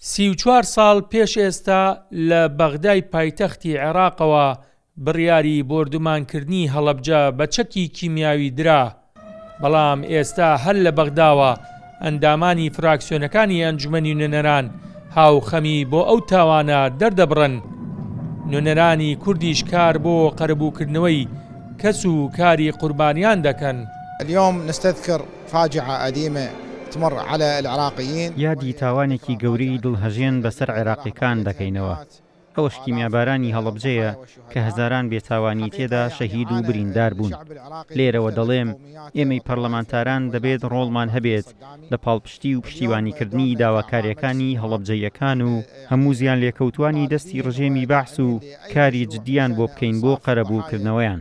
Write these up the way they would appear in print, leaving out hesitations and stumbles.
34 ساڵ پێش ئێستا لە بەغدای پایتەختی عێراقەوە بڕیاری بۆردومانکردنی هەڵەبجە بە چەکی کیمیاوی درا، بەڵام ئێستا هەر لە بەغداوە ئەندامانی فراکسیۆنەکانی ئەنجومەنی نوێنەران هاوخەمی بۆ ئەو تاوانە دەردەبڕن، نوێنەرانی کوردیش کار بۆ قەرەبووکردنەوەی کەس و کاری قوربانیان دەکەن. اليوم نستذکر فاجعە ئەلیمە تمر علی العراقیین. یادی تاوانێکی گەورەی دڵهەژێن بەسەر عێراقیەکان دەکەینەوە، ئەوەش کیمیابارانی هەڵەبجەیە کە هەزاران بێتاوانی تێدا شەهید و بریندار بوون. لێرەوە دەڵێم ئێمەی پەرلەمانتاران دەبێت ڕۆڵمان هەبێت لە پاڵپشتی و پشتیوانیکردنی داواکارییەکانی هەڵەبجەییەکان و هەموو زیانلێکەوتووانی دەستی ڕژێمی بەعس و کاری جدییان بۆ بکەین بۆ قەرەبووکردنەوەیان.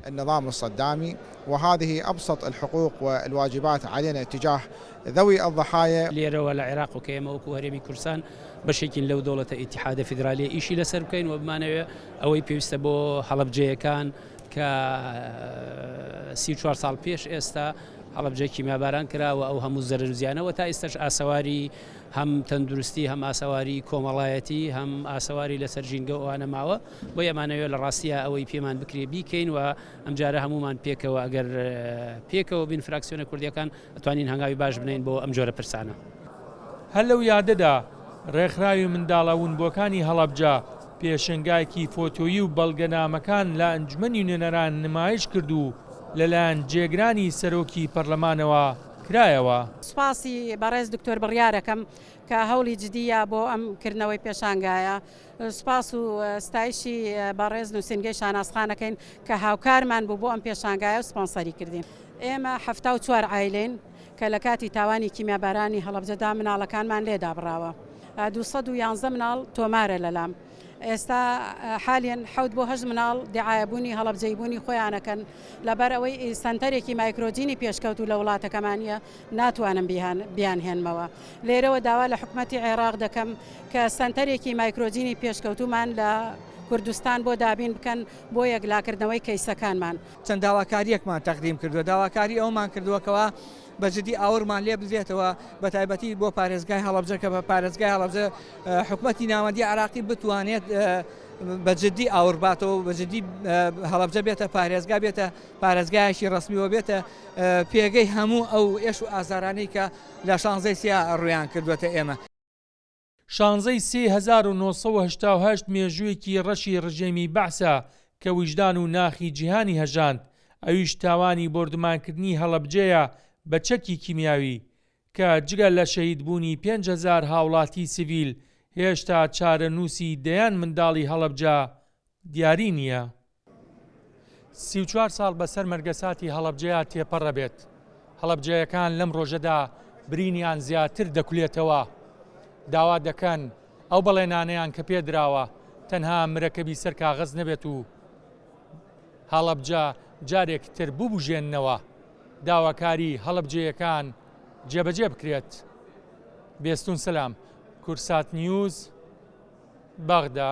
وهذه ابسط الحقوق والواجبات علينا اتجاه ذوي الضحايا. لێرەوە لە عێراق و کە ئێمە وەکو هەرێمی کوردستان بەشێکین لەو دەوڵەتە ئیتیحادە فیدرالیە ئیشی لەسەر بکەین و بمانەوێ ئەوەی پێویستە بۆ هەڵەبجەیەکان کە 34 ساڵ پێش ئێستا هەڵەبجە کیمیاباران کرا و ئەو هەموو زەرەر و زیانە و تا ئێستاش ئاسەواری هەم تەندروستی هەم ئاسەواری کۆمەڵایەتی هەم ئاسەواری لەسەر ژینگە و ئەوانە ماوە بۆیە ئەمانەوێ لە ڕاستیە ئەوەی پێمان بکرێ بیکەین و ئەمجارە هەموومان پێکەوە ئەگەر پێکەوە بین فراکسیۆنە کوردیەکان ئەتوانین هەنگاوی باش بنێین بۆ ئەم جۆرە پرسانە. هەر لەو یادەدا ڕێکخراوی منداڵە ونبووەکانی هەڵەبجە پێشەنگایەکی فۆتۆیی و بەڵگەنامەکان لە ئەنجومەنی نوێنەران نمایش کرد و لەلایەن جێگرانی سەرۆکی پەرلەمانەوە کرایەوە. سوپاسی بەڕێز دکتۆر بڕیار ئەکەم کە هەوڵی جدی یا بۆ ئەم کردنەوەی پێشانگایە. سوپاس و ستایشی بەڕێز نووسینگەی شاناز خان ئەکەین کە هاوکارمان بوو بۆ ئەم پێشانگایە و سپۆنسەری کردین. ئێمە 74 عایلەین کە لە کاتی تاوانی کیمیابارانی هەڵەبجەدا مناڵەکانمان لێ دابڕاوە. 211 مناڵ تۆمارە لەلام. ئێستا حالیەن حەوت بۆ هەشت مناڵ دیعایەبوونی هەڵەبجەیبوونی خۆیان ئەکەن. لەبەر ئەوەی سەنتەرێکی مایکرۆجینی پێشکەوتوو لە وڵاتەکەمان نییە ناتوانم بیانهێنمەوە. لێرەوە داوا لە حکومەتی عێراق دەکەم کە سەنتەرێکی مایکرۆجینی پێشکەوتوومان لە کوردستان بۆ دابین بکەن بۆ یەکلاکردنەوەی کەیسەکانمان. چەند داواکارییەکمان تەقدیم کردووە، داواکاری ئەوەمان کردووە کەوا بە جدی ئاوڕمان لێ بدرێتەوە بە تایبەتی بۆ پارێزگای هەڵەبجە کە بە پارێزگای هەڵەبجە حکومەتی ناوەندی عێراقی بتوانێت بە جدی ئاوڕ باتەوە و بە جدی هەڵەبجە بێتە پارێزگا بێتە پارێزگایەکی ڕەسمی و بێتە پێگەی هەموو ئەو ئێش و ئازارانەی کە لە شانزەی سیا ڕوویان کردووەتە ئێمە. شانزەی سێی 1988 مێژوویەکی ڕەشی ڕژێمی بەعسە کە ویژدان و ناخی جیهانی هەژاند، ئەویش تاوانی بۆردومانکردنی هەڵەبجەیە بە چەکی کیمیاوی، کە جگە لە شەهیدبوونی 5000 هاوڵاتی سڤیل، هێشتا چارەنووسی دەیان منداڵی هەڵەبجە دیاری نییە. 34 ساڵ بەسەر مەرگەساتی هەڵەبجەیا تێپەڕەبێت، هەڵەبجەیەکان لەم ڕۆژەدا برینیان زیاتر دەکولێتەوە، داوا دەکەن ئەو بەڵێنانەیان کە پێدراوە تەنها مرەکەبی سەر کاغەز نەبێت و هەڵەبجە جارێک تر ببوژێننەوە، داواکاری هەڵەبجەیەکان جێبەجێ بکرێت. بێستون سەلام، کوردسات نیوز، بەغدا.